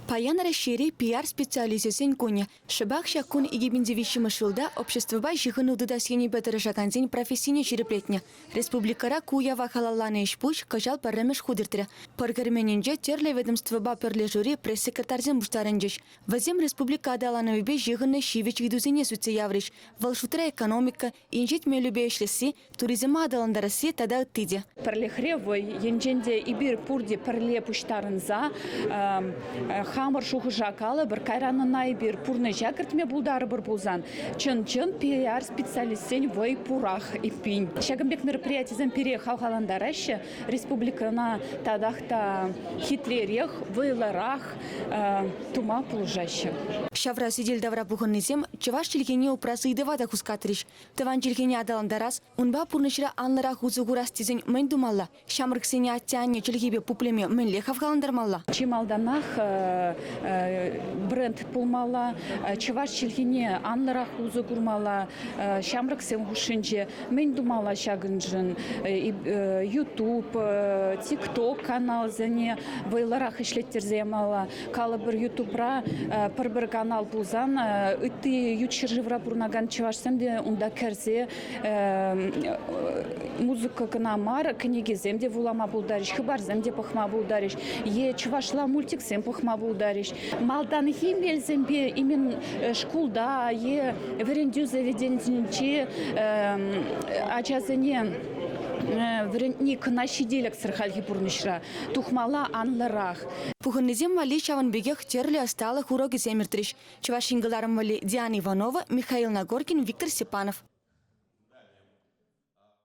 Паян Раҫҫейре пиар-специалисчӗсен кунӗ. Шӑпах ҫак кун 2003 ҫулта обществӑпа ҫыхӑну тытас енӗпе тӑрӑшакансен профессине ҫирӗплетнӗ. Республикӑра ку уява халалланӑ ӗҫ-пуҫ кӑҫал пӗрремӗш хут иртрӗ. Пӑр керменӗнче тӗрлӗ ведомствӑпа пӗрлешӳри пресс-секретарьсем пуҫтарӑнчӗҫ. Вӗсем республика аталанӑвӗпе ҫыхӑннӑ ҫивӗч ыйтусене сӳтсе яврӗҫ. Вӑл шутра экономика, инҫет мелӗпе ӗҫлесси, туризма аталантарасси тата ытти те. Пӗрлӗхре вӑй, енчен те эпир пурте пӗрле пуҫтарӑнса хамӑр шухӑша калӑпӑр, кайран ӑна эпир пурнӑҫа кӗртме пултарӑпӑр пулсан, чӑн-чӑн пиар-специалистсен вӑй пурах эппин. Ҫакӑн пек мероприятисем пире хавхалантараҫҫӗ, республикӑна татах та хитререх, вӑйлӑрах тума пулӑшаҫҫӗ. Ҫавра сӗтел тавра пухӑннисем чӑваш чӗлхине упрас ыйтӑва та хускатрӗҫ. Тӑван чӗлхене аталантарас, унпа пурнӑҫра анлӑрах усӑ курас тесен мӗн тумалла? Ҫамрӑксене атте-анне чӗлхипе пуплеме мӗнле хавхалантармалла? Чи малтанах бренд пулмалла, чӑваш чӗлхине анлӑрах усӑ курмалла, ҫамрӑксем хушшинче мӗн тумалла ҫакӑншӑн? YouTube, TikTok каналсене вӑйлӑрах ӗҫлеттерсе ямалла. Калӑпӑр, Ютубра пӗр-пӗр канал пулсан ытти ют ҫӗршывра пурӑнакан чӑвашсем те унта кӗрсе музыка кӑна мар, кӗнекесем те вулама пултарӗҫ, хыпарсем те пӑхма пултарӗҫ е чӑвашла мультиксем пӑхма пултарӗҫ. Малтанхи мелсемпе именно шкулта е вӗрентӳ заведенийӗнче ачасене вӗрентни кӑна ҫителӗксӗр хальхи пурнӑҫра. Тухмалла анлӑрах. Пухӑннисем валли ҫавӑн пекех тӗрлӗ ӑсталӑх урокӗсем иртрӗҫ. Чӑваш Ен кӑларӑм валли Диана Иванова, Михаил Нагоркин, Виктор Степанов.